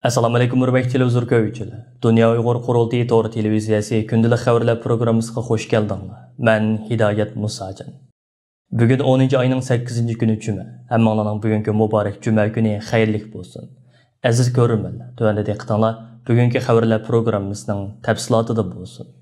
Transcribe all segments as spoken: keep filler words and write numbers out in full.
ئەسسالامۇئەلەيكۇم، ھۆرمەتلىك تېلېۋىزور كۆرگۈچىلەر. دۇنيا ئۇيغۇر قۇرۇلتىيى تور تېلېۋىزىيەسى كۈندىلىك خەۋەرلەر پروگراممىسىغا خۇش كەلدىڭلار. مەن ھىدايەت مۇساجان. بۈگۈن ئونىنچى ئاينىڭ سەككىزىنچى كۈنى جۈمە. ھەممىڭلارنىڭ بۈگۈنكى مۇبارەك جۈمە كۈنى خەيرلىك بولسۇن. ئەزىز كۆرۈرمەنلەر، تۆۋەندە دىققىتىڭلار بۈگۈنكى خەۋەرلەر پروگراممىسىنىڭ تەپسىلاتىدا بولسۇن.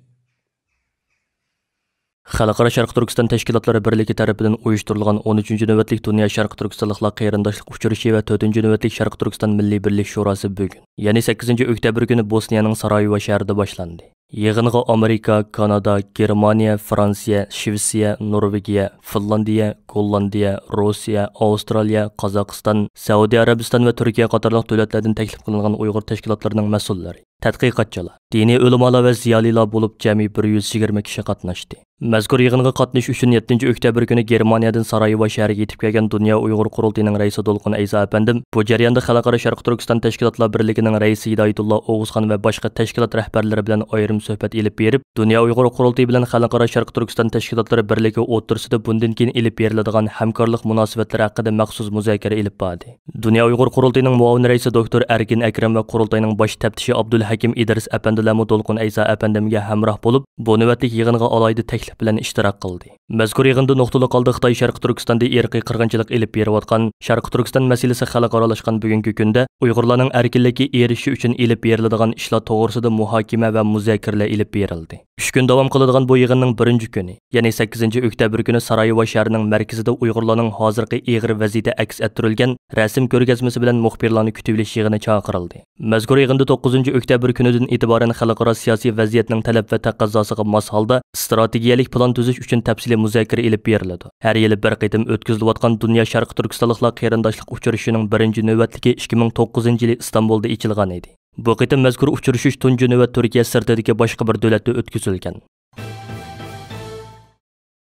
خەلقئارا شەرقىي تۈركىستان تەشكىلاتلىرى بىرلىكى تەرىپىدىن ئۇيۇشتۇرۇلغان ئون ئۈچىنچى نۆۋەتلىك دۇنيا شەرقىي تۈركىستانلىقلار قېرىنداشلىق ئۇچرىشىشى ۋە تۆتىنچى نۆۋەتلىك شەرقىي تۈركىستان مىللىي بىرلىك شوراسى بۈگۈن، يەنى سەككىزىنچى ئۆكتەبىر كۈنى بوسنىيەنىڭ سارايېۋو شەھىرىدە باشلاندى. يىغىنغا ئامېرىكا، كانادا، گېرمانىيە، فرانسىيە، شىۋېتسىيە، نورۋېگىيە، فىنلاندىيە، گوللاندىيە، روسىيە، ئاۋسترالىيە، قازاقىستان، سەئۇدى ئەرەبىستان ۋە تۈركىيە قاتارلىق دۆلەتلەردىن تەكلىپ قىلىنغان ئۇيغۇر تەشكىلاتلىرىنىڭ مەسئۇللىرى، تەتقىقاتچىلار، دىنىي ئۆلىمالار ۋە زىيالىيلار بولۇپ جەمئىي بىر يۈز يىگىرمە كىشى قاتناشتى. مەزكۇر يىغىنغا قاتنىشىش ئۈچۈن يەتتىنچى ئۆكتەبىر كۈنى گېرمانىيەدىن سارايېۋو شەھىرىگە يېتىپ كەلگەن دۇنيا ئۇيغۇر قۇرۇلتىيىنىڭ رەئىسى دولقۇن ئەيسا ئەپەندىم بۇ جەرياندا خەلقئارا شەرقىي تۈركىستان تەشكىلاتلار بىرلىكىنىڭ رەئىسى ھىدايەتۇللا ئوغۇزخان ۋە باشقا تەشكىلات رەھبەرلىرى بىلەن ئايرىم سۆھبەت ئېلىپ بېرىپ، دۇنيا ئۇيغۇر قۇرۇلتىيى بىلەن خەلقئارا شەرقىي تۈركىستان تەشكىلاتلىرى بىرلىكى ئوتتۇرىسىدا بۇندىن كېيىن ئېلىپ بېرىلىدىغان ھەمكارلىق مۇناسىۋەتلىرى ھەققىدە مەخسۇس مۇزاكىرە ئېلىپ باردى. دۇنيا ئۇيغۇر قۇرۇلتىيىنىڭ مۇئاۋىن رەئىسى دوكتور ئەركىن ئەكرەم ۋە قۇرۇلتاينىڭ باش تەپتىشى ئابدۇلھەكىم ئىدرىس ئەپەندىلەرمۇ دولقۇن ئەيسا ئەپەندىمگە ھەمراھ بولۇپ، بۇ نۆۋەتلىك يىغىنغا ئالاھىدە تەكلىپ بىلەن ئىشتىراك قىلدى. مەزكۇر يىغىندا نۇقتىلىق ھالدا خىتاي شەرقىي تۈركىستاندا ئىرقىي قىرغىنچىلىق ئېلىپ بېرىۋاتقان، شەرقىي تۈركىستان مەسىلىسى خەلقئارالاشقان بۈگۈنكى كۈندە ئۇيغۇرلارنىڭ ئەركىنلىككە ئېرىشىشى ئۈچۈن ئېلىپ بېرىلىدىغان ئىشلار توغرىسىدا مۇھاكىمە ۋە مۇزاكىرىلەر ئېلىپ بېرىلدى. ئۈچ كۈن داۋام قىلىدىغان بۇ يىغىننىڭ بىرىنچى كۈنى، يەنى سەككىزىنچى ئۆكتەبىر كۈنى سارايېۋو شەھىرىنىڭ مەركىزىدە ئۇيغۇرلارنىڭ ھازىرقى ئېغىر ۋەزىيىتى ئەكس ئەتتۈرۈلگەن رەسىم كۆرگەزمىسى بىلەن مۇخبىرلارنى كۈتۈۋېلىش يىغىنى چاقىرىلدى. مەزكۇر يىغىندا توققۇزىنچى ئۆكتەبىر كۈنىدىن ئېتىبارەن خەلقئارا سىياسىي ۋەزىيەتنىڭ تەلەپ ۋە تەقەززاسىغا ماس ھالدا ئىستراتېگىيەلىك پىلان تۈزۈش ئۈچۈن تەپسىلىي مۇزاكىرە ئېلىپ بېرىلىدۇ. ھەر يىلى بىر قېتىم ئۆتكۈزۈلۈۋاتقان دۇنيا شەرقىي تۈركىستانلىقلار قېرىنداشلىق ئۇچرىشىشىنىڭ بىرىنچى نۆۋەتلىكى ئىككى مىڭ توققۇزىنچى يىلى ئىستانبۇلدا ئېچىلغان ئىدى. بۇ قېتىم مەزكۇر ئۇچرىشىش تۇنجى نۆۋەت تۈركىيە سىرتىدىكى باشقا بىر دۆلەتتە ئۆتكۈزۈلگەن.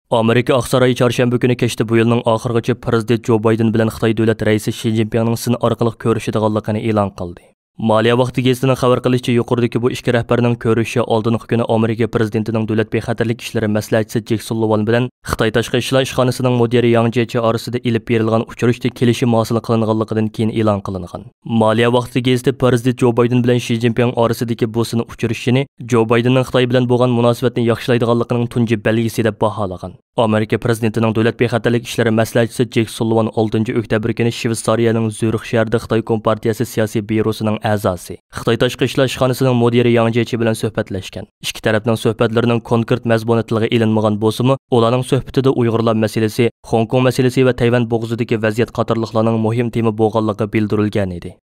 ئامېرىكا ئاقسارايى چارشەنبە كۈنى كەچتە بۇ يىلنىڭ ئاخىرىغىچە پىرېزىدېنت جو بايدېن بىلەن خىتاي دۆلەت رەئىسى شى جىنپىڭنىڭ سىن ئارقىلىق كۆرۈشىدىغانلىقىنى ئېلان قىلدى. مالىيە ۋاقتى گېزىتىنىڭ خەۋەر قىلىشىچە، يۇقىرىدىكى بۇ ئىككى رەھبەرنىڭ كۆرۈشۈشى ئالدىنقى كۈنى ئامېرىكا پىرېزىدېنتىنىڭ دۆلەت بىخەتەرلىك ئىشلىرى مەسلىھەتچىسى جېك سۇللىۋان بىلەن خىتاي تاشقى ئىشلار ئىشخانىسىنىڭ مۇدىرى ياڭ جيېچى ئارىسىدا ئېلىپ بېرىلغان ئۇچرىشىشتا كېلىشىم ھاسىل قىلىنغانلىقىدىن كېيىن ئېلان قىلىنغان. مالىيە ۋاقتى گېزىتى پىرېزىدېنت جو بايدېن بىلەن شى جىنپىڭ ئارىسىدىكى بۇ سىن ئۇچرىشىشىنى جو بايدېننىڭ خىتاي بىلەن بولغان مۇناسىۋەتنى ياخشىلايدىغانلىقىنىڭ تۇنجى بەلگىسى دەپ باھالىغان. ئامېرىكا پىرېزىدېنتىنىڭ دۆلەت بىخەتەرلىك ئىشلىرى مەسلىھەتچىسى جېك سۇللىۋان ئالتىنچى ئۆكتەبىر كۈنى شىۋېتسارىيەنىڭ زۈرخ شەھىرىدە خىتاي كومپارتىيەسى سىياسىي بيۇروسىنىڭ ئەزاسى، خىتاي تاشقى ئىشلار ئىشخانىسىنىڭ مۇدىرى ياڭ جيېچى بىلەن سۆھبەتلەشكەن. ئىككى تەرەپنىڭ سۆھبەتلىرىنىڭ كونكرېت مەزمۇنى تىلغا ئېلىنمىغان بولسىمۇ، ئۇلارنىڭ سۆھبىتىدە ئۇيغۇرلار مەسىلىسى، خوڭكوڭ مەسىلىسى ۋە تەيۋەن بوغۇزىدىكى ۋەزىيەت قاتارلىقلارنىڭ مۇھىم تېما بولغانلىقى بىلدۈرۈلگەنىدى.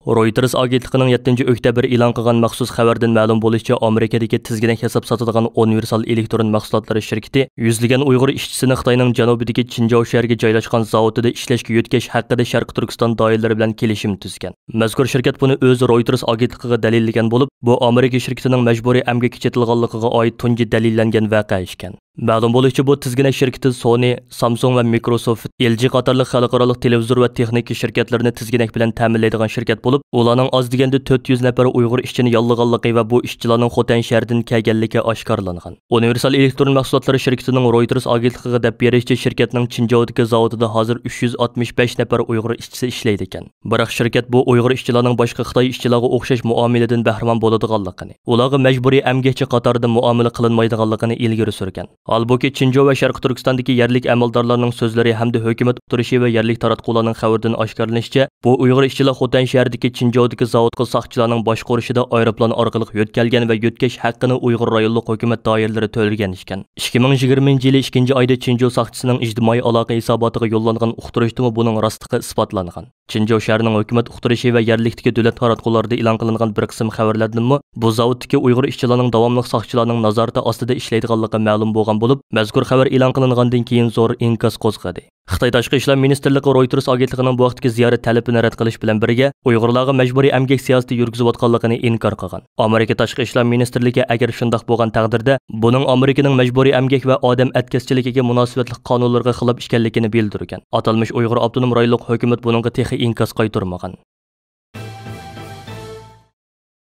رويتېرس ئاگېنتلىقىنىڭ يەتتىنچى ئۆكتەبىر ئېلان قىلغان مەخسۇس خەۋەردىن مەلۇم بولۇشىچە، ئامېرىكىدىكى تىزگىنەك ياساپ ساتىدىغان ئۇنىۋېرسال ئېلېكترون مەھسۇلاتلىرى شىركىتى يۈزلىگەن ئۇيغۇر ئىشچىسىنى خىتاينىڭ جەنۇبىدىكى چىنجاۋ شەھىرىگە جايلاشقان زاۋۇتىدا ئىشلەشكە يۆتكەش ھەققىدە شەرقىي تۈركىستان دائىرىلىرى بىلەن كېلىشىم تۈزگەن. مەزكۇر شىركەت بۇنى ئۆزى رويتېرس ئاگېنتلىقىغا دەلىللىگەن بولۇپ، بۇ ئامېرىكا شىركىتىنىڭ مەجبۇرىي ئەمگەككە چېتىلغانلىقىغا ئائىت تۇنجى دەلىللەنگەن ۋەقە ئىكەن. مەلۇم بولۇشىچە، بۇ تىزگىنەك شىركىتى سونى، سامسۇڭ ۋە مىكروسوفت، ئېل جى قاتارلىق خەلقئارالىق تېلېۋىزور ۋە تېخنىكا شىركەتلىرىنى تىزگىنەك بىلەن تەمىنلەيدىغان شىركەت بولۇپ، ئۇلارنىڭ ئاز دېگەندە تۆت يۈز نەپەر ئۇيغۇر ئىشچىنى ياللىغانلىقى ۋە بۇ ئىشچىلارنىڭ خوتەن شەھىرىدىن كەلگەنلىكى ئاشكارىلانغان. ئۇنىۋېرسال ئېلېكترون مەھسۇلاتلىرى شىركىتىنىڭ رويتېرس ئاگېنتلىقىغا دەپ بېرىشىچە، شىركەتنىڭ چىنجاۋدىكى زاۋۇتىدا ھازىر ئۈچ يۈز ئاتمىش بەش نەپەر ئۇيغۇر ئىشچىسى ئىشلەيدىكەن. بىراق شىركەت بۇ ئۇيغۇر ئىشچىلارنىڭ باشقا خىتاي ئىشچىلارغا ئوخشاش مۇئامىلىدىن بەھرىمەن بولىدىغانلىقىنى، ئۇلارغا مەجبۇرىي ئەمگەكچى قاتارىدا مۇئامىلە قىلىنمايدىغانلىقىنى ئىلگىرى سۈرگەن. ھالبۇكى، چىنجۇ ۋە شەرقىي تۈركىستاندىكى يەرلىك ئەمەلدارلارنىڭ سۆزلىرى ھەمدە ھۆكۈمەت ئۇقتۇرۇشى ۋە يەرلىك تاراتقۇلارنىڭ خەۋىرىدىن ئاشكارىلىنىشىچە، بۇ ئۇيغۇر ئىشچىلار خوتەن شەھىرىدىكى چىنجاۋدىكى زاۋۇتقا ساقچىلارنىڭ باشقۇرۇشىدا ئايروپىلان ئارقىلىق يۆتكەلگەن ۋە يۆتكەش ھەققىنى ئۇيغۇر رايونلۇق ھۆكۈمەت دائىرىلىرى تۆلىگەن ئىكەن. ئىككى مىڭ يىگىرمىنچى يىلى ئىككىنچى ئايدا چىنجۇ ساقچىسىنىڭ ئىجتىمائىي ئالاقە ھېساباتىغا يوللانغان ئۇقتۇرۇشتىمۇ بۇنىڭ راستلىقى ئىسپاتلانغان. چىنجۇ شەھىرىنىڭ ھۆكۈمەت ئۇقتۇرۇشى ۋە يەرلىكتىكى دۆلەت تاراتقۇلىرىدا ئېلان قىلىنغان بىر قىسىم خەۋەرلەردىنمۇ بۇ زاۋۇتتىكى ئۇيغۇر ئىشچىلارنىڭ داۋاملىق ساقچىلارنىڭ نازارىتى ئاستىدا ئىشلەيدىغانلىقى مەلۇم بولغان بولۇپ، مەزكۇر خەۋەر ئېلان قىلىنغاندىن كېيىن زور ئىنكاس قوزغىدى. خىتاي تاشقى ئىشلار مىنىستىرلىقى رويتېرس ئاگېنتلىقىنىڭ بۇ ھەقتىكى زىيارەت تەلىپىنى رەت قىلىش بىلەن بىرگە، ئۇيغۇرلارغا مەجبۇرىي ئەمگەك سىياسىتى يۈرگۈزۈۋاتقانلىقىنى ئىنكار قىلغان. ئامېرىكا تاشقى ئىشلار مىنىستىرلىكى ئەگەر شۇنداق بولغان تەقدىردە، بۇنىڭ ئامېرىكىنىڭ مەجبۇرىي ئەمگەك ۋە ئادەم ئەتكەسچىلىكىگە مۇناسىۋەتلىك قانۇنلىرىغا خىلاپ ئىكەنلىكىنى بىلدۈرگەن. ئاتالمىش ئۇيغۇر ئاپتونوم رايونلۇق ھۆكۈمەت بۇنىڭغا تېخى ئىنكاس قايتۇرمىغان.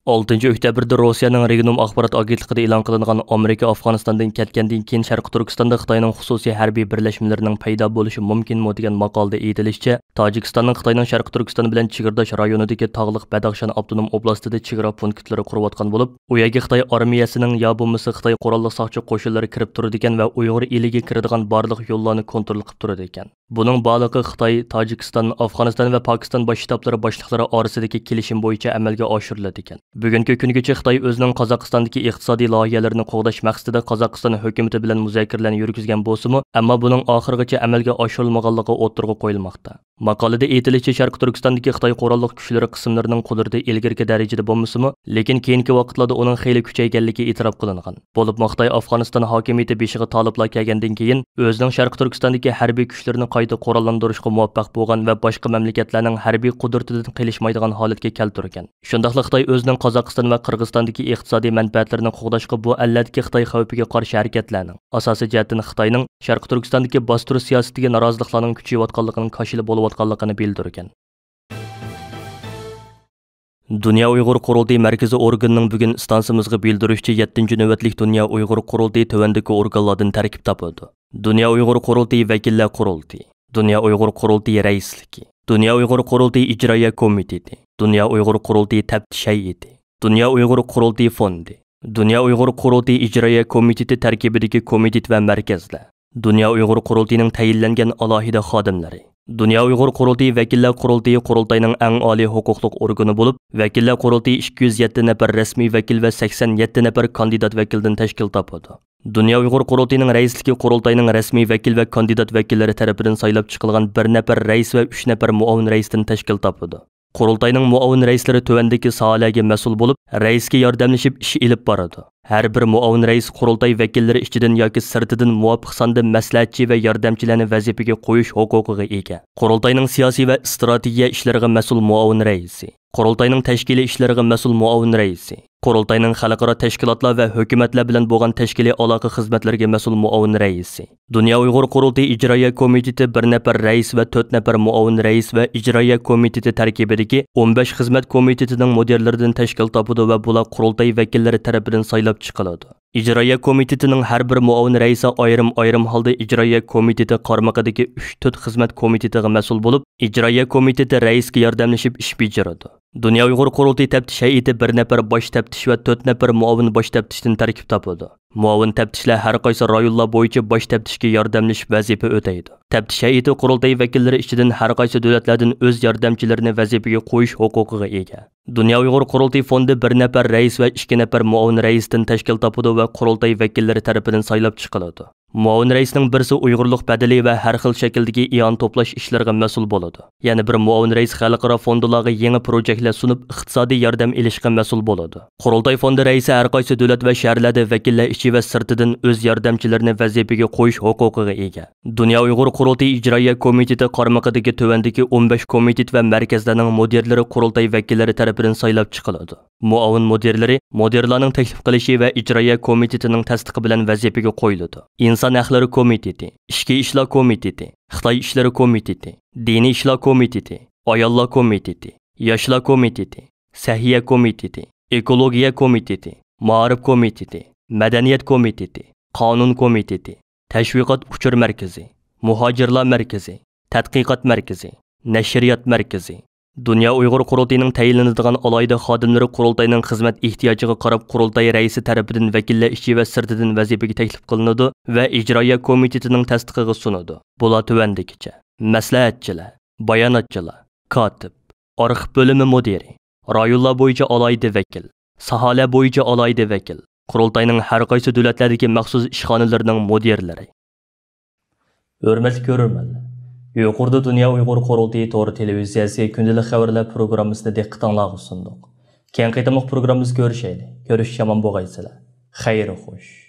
ئالتىنچى ئۆكتەبىردە روسىيەنىڭ رېگنوم ئاخبارات ئاگېنتلىقىدا ئېلان قىلىنغان ئامېرىكا ئافغانىستاندىن كەتكەندىن كېيىن شەرقىي تۈركىستاندا خىتاينىڭ خۇسۇسىي ھەربىي بىرلەشمىلىرىنىڭ پەيدا بولۇشى مۇمكىنمۇ دېگەن ماقالىدە ئېيتىلىشىچە، تاجىكىستاننىڭ خىتاينىڭ شەرقىي تۈركىستان بىلەن چېگرىداش رايونىدىكى تاغلىق بەدەخشان ئاپتونوم ئوبلاستىدا چېگرا پونكىتلىرى قۇرۇۋاتقان بولۇپ، ئۇ يەرگە خىتاي ئارمىيەسىنىڭ يا بولمىسا خىتاي قوراللىق ساقچى قوشۇنلىرى كىرىپ تۇرىدىكەن ۋە ئۇيغۇر ئېلىگە كىرىدىغان بارلىق يوللارنى كونترول قىلىپ تۇرىدىكەن. بۇنىڭ بارلىقى خىتاي، تاجىكىستان، ئافغانىستان ۋە پاكىستان باش شتابلىرى باشلىقلىرى ئارىسىدىكى كېلىشىم بويىچە ئەمەلگە ئاشۇرۇلىدىكەن. بۈگۈنكى كۈنگىچە خىتاي ئۆزىنىڭ قازاقىستاندىكى ئىقتىسادىي لايىھەلىرىنى قوغداش مەقسىتىدە قازاقىستان ھۆكۈمىتى بىلەن مۇزاكىرىلەرنى يۈرگۈزگەن بولسىمۇ، ئەمما بۇنىڭ ئاخىرغىچە ئەمەلگە ئاشۇرۇلمىغانلىقى ئوتتۇرىغا قويۇلماقتا. ماقالىدە ئېيتىلىشىچە، شەرقىي تۈركىستاندىكى خىتاي قوراللىق كۈچلىرى قىسىملىرىنىڭ قۇدرىتى ئىلگىرىكى دەرىجىدە بولمىسىمۇ، لېكىن كېيىنكى ۋاقىتلاردا ئۇنىڭ خېلى كۈچەيگەنلىكى ئېتىراپ قىلىنغان. بولۇپمۇ خىتاي ئافغانىستان ھاكىمىيىتى بېشىغا تالىپلار كەلگەندىن كېيىن، ئۆزىنىڭ شەرقىي تۈركىستاندىكى ھەربىي كۈچلىرىنى قايتا قوراللاندۇرۇشقا مۇۋەپپەق بولغان ۋە باشقا مەملىكەتلەرنىڭ ھەربىي قۇدرىتىدىن قېلىشمايدىغان ھالەتكە كەلتۈرگەن. شۇنداقلا خىتاي ئۆزىنىڭ قازاقىستان ۋە قىرغىزىستاندىكى ئىقتىسادىي مەنپەئەتلىرىنى قوغداشقا بۇ ئەللەردىكى خىتاي خەۋپىگە قارشى ھەرىكەتلەرنىڭ، ئاساسىي جەھەتتىن خىتاينىڭ شەرقىي تۈركىستاندىكى باستۇرۇش سىياسىتىگە نارازىلىقلارنىڭ كۈچىيىۋاتقانلىقىنىڭ كاشىلا بولۇۋاتقانلىقىنى بىلدۈرگەن. دۇنيا ئۇيغۇر قۇرۇلتىيى مەركىزىي ئورگىنىنىڭ بۈگۈن ئىستانسىمىزغا بىلدۈرۈشىچە، يەتتىنچى نۆۋەتلىك دۇنيا ئۇيغۇر قۇرۇلتىيى تۆۋەندىكى ئورگانلاردىن تەركىب تاپىدۇ: دۇنيا ئۇيغۇر قۇرۇلتىيى ۋەكىللەر قۇرۇلتىيى، دۇنيا ئۇيغۇر قۇرۇلتىيى رەئىسلىكى، دۇنيا ئۇيغۇر قۇرۇلتىيى ئىجرائىيە كومىتېتى، دۇنيا ئۇيغۇر قۇرۇلتىيى تەپتىش ھەيئىتى، دۇنيا ئۇيغۇر قۇرۇلتىيى فوندى، دۇنيا ئۇيغۇر قۇرۇلتىيى ئىجرائىيە كومىتېتى تەركىبىدىكى كومىتېت ۋە مەركەزلەر، دۇنيا ئۇيغۇر قۇرۇلتىيىنىڭ تەيىنلەنگەن ئالاھىدە خادىملىرى، دۇنيا ئۇيغۇر قۇرۇلتىيى ۋەكىللەر قۇرۇلتىيى قۇرۇلتاينىڭ ئەڭ ئالىي ھوقۇقلۇق ئورگىنى بولۇپ، ۋەكىللەر قۇرۇلتىيى ئىككى يۈز يەتتە نەپەر رەسمىي ۋەكىل ۋە سەكسەن يەتتە نەپەر كاندىدات ۋەكىلدىن تەشكىل تاپىدۇ. دۇنيا ئۇيغۇر قۇرۇلتىيىنىڭ رەئىسلىكى قۇرۇلتاينىڭ رەسمىي ۋەكىل ۋە كاندىدات ۋەكىللىرى تەرىپىدىن سايلاپ چىقىلغان بىر نەپەر رەئىس ۋە ئۈچ نەپەر مۇئاۋىن رەئىستىن تەشكىل تاپىدۇ. قۇرۇلتاينىڭ مۇئاۋىن رەئىسلىرى تۆۋەندىكى ساھەلەرگە مەسئۇل بولۇپ، رەئىسكە ياردەملىشىپ ئىش ئېلىپ بارىدۇ. ھەر بىر مۇئاۋىن رەئىس قۇرۇلتاي ۋەكىللىرى ئىچىدىن ياكى سىرتىدىن مۇۋاپىق ساندا مەسلىھەتچى ۋە ياردەمچىلەرنى ۋەزىپىگە قويۇش ھوقۇقىغا ئىگە. قۇرۇلتاينىڭ سىياسىي ۋە ئىستراتېگىيە ئىشلىرىغا مەسئۇل مۇئاۋىن رەئىسى، قۇرۇلتاينىڭ تەشكىلىي ئىشلىرىغا مەسئۇل مۇئاۋىن رەئىسى، قۇرۇلتاينىڭ خەلقئارا تەشكىلاتلار ۋە ھۆكۈمەتلەر بىلەن بولغان تەشكىلىي ئالاقە خىزمەتلىرىگە مەسئۇل مۇئاۋىن رەئىسى، دۇنيا ئۇيغۇر قۇرۇلتىيى ئىجرائىيە كومىتېتى بىر نەپەر رەئىس ۋە تۆت نەپەر مۇئاۋىن رەئىس ۋە ئىجرائىيە كومىتېتى تەركىبىدىكى ئون بەش خىزمەت كومىتېتىنىڭ مۇدىرلىرىدىن تەشكىل تاپىدۇ ۋە بۇلار قۇرۇلتاي ۋەكىللىرى تەرىپىدىن سايلاپ چىقىلىدۇ. ئىجرائىيە كومىتېتىنىڭ ھەر بىر مۇئاۋىن رەئىسى ئايرىم-ئايرىم ھالدا ئىجرائىيە كومىتېتى قارمىقىدىكى ئۈچ تۆت خىزمەت كومىتېتىغا مەسئۇل بولۇپ، ئىجرائىيە كومىتېتى رەئىسىگە ياردەملىشىپ ئىش بېجىرىدۇ. دۇنيا ئۇيغۇر قۇرۇلتىيى تەپتىش ھەيئىتى بىر نەپەر باش تەپتىش ۋە تۆت نەپەر مۇئاۋىن باش تەپتىشتىن تەركىب تاپىدۇ. مۇئاۋىن تەپتىشلەر ھەر قايسى رايونلار بويىچە باش تەپتىشكە ياردەملىشىپ ۋەزىپە ئۆتەيدۇ. تەپتىش ھەيئىتى قۇرۇلتاي ۋەكىللىرى ئىچىدىن ھەر قايسى دۆلەتلەردىن ئۆز ياردەمچىلىرىنى ۋەزىپىگە قويۇش ھوقۇقىغا ئىگە. دۇنيا ئۇيغۇر قۇرۇلتىيى فوندى بىر نەپەر رەئىس ۋە ئىككى نەپەر مۇئاۋىن رەئىستىن تەشكىل تاپىدۇ ۋە قۇرۇلتاي ۋەكىللىرى تەرىپىدىن سايلاپ چىقىلىدۇ. مۇئاۋىن رەئىسنىڭ بىرسى ئۇيغۇرلۇق بەدىلى ۋە ھەر خىل شەكىلدىكى ئىئانە توپلاش ئىشلىرىغا مەسئۇل بولىدۇ. يەنە بىر مۇئاۋىن رەئىس خەلقئارا فوندلارغا يېڭى پروژېكتلەر سۇنۇپ، ئىقتىسادىي ياردەم ئېلىشقا مەسئۇل بولىدۇ. قۇرۇلتاي فوندى رەئىسى ھەر قايسى دۆلەت ۋە شەھەرلەردە ۋەكىللەر ئىچى ۋە سىرتىدىن ئۆز ياردەمچىلىرىنى ۋەزىپىگە قويۇش ھوقۇقىغا ئىگە. دۇنيا ئۇيغۇر قۇرۇلتىيى ئىجرائىيە كومىتېتى قارمىقىدىكى تۆۋەندىكى ئون بەش كومىتېت ۋە مەركەزلەرنىڭ مۇدىرلىرى قۇرۇلتاي ۋەكىللىرى تەرىپىدىن سايلاپ چىقىلىدۇ. مۇئاۋىن مۇدىرلىرى مۇدىرلارنىڭ تەكلىپ قىلىشى ۋە ئىجرائىيە كومىتېتىنىڭ تەستىقى بىلەن ۋەزىپىگە قويۇلىدۇ. ئىنسان ھەقلىرى كومىتېتى، ئىچكى ئىشلار كومىتېتى، خىتاي ئىشلىرى كومىتېتى، دىنىي ئىشلار كومىتېتى، ئاياللار كومىتېتى، ياشلار كومىتېتى، سەھىيە كومىتېتى، ئېكولوگىيە كومىتېتى، مائارىپ كومىتېتى، مەدەنىيەت كومىتېتى، قانۇن كومىتېتى، تەشۋىقات ئۇچۇر مەركىزى، مۇھاجىرلار مەركىزى، تەتقىقات مەركىزى، نەشرىيات مەركىزى. دۇنيا ئۇيغۇر قۇرۇلتىيىنىڭ تەيىنلىنىدىغان ئالاھىدە خادىملىرى قۇرۇلتاينىڭ خىزمەت ئېھتىياجىغا قاراپ قۇرۇلتاي رەئىسى تەرىپىدىن ۋەكىللەر ئىچى ۋە سىرتىدىن ۋەزىپىگە تەكلىپ قىلىنىدۇ ۋە ئىجرائىيە كومىتېتىنىڭ تەستىقىغا سۇنىدۇ. بۇلار تۆۋەندىكىچە: مەسلىھەتچىلەر، باياناتچىلار، كاتىپ، ئارخىپ بۆلۈمى مۇدىرى، رايونلار بويىچە ئالاھىدە ۋەكىل، ساھەلەر بويىچە ئالاھىدە ۋەكىل، قۇرۇلتاينىڭ ھەر قايسى دۆلەتلەردىكى مەخسۇس ئىشخانىلىرىنىڭ مۇدىرلىرى. ھۆرمەتلىك كۆرۈرمەنلەر، يۇقىرىدا دۇنيا ئۇيغۇر قۇرۇلتىيى تور تېلېۋىزىيەسى كۈندىلىك خەۋەرلەر پروگراممىسىنى دىققىتىڭلارغا سۇندۇق. كېيىنكى قېتىملىق پروگراممىمىزدا كۆرۈشەيلى. كۆرۈشكىچە ئامان بولغايسىلەر. خەير خوش.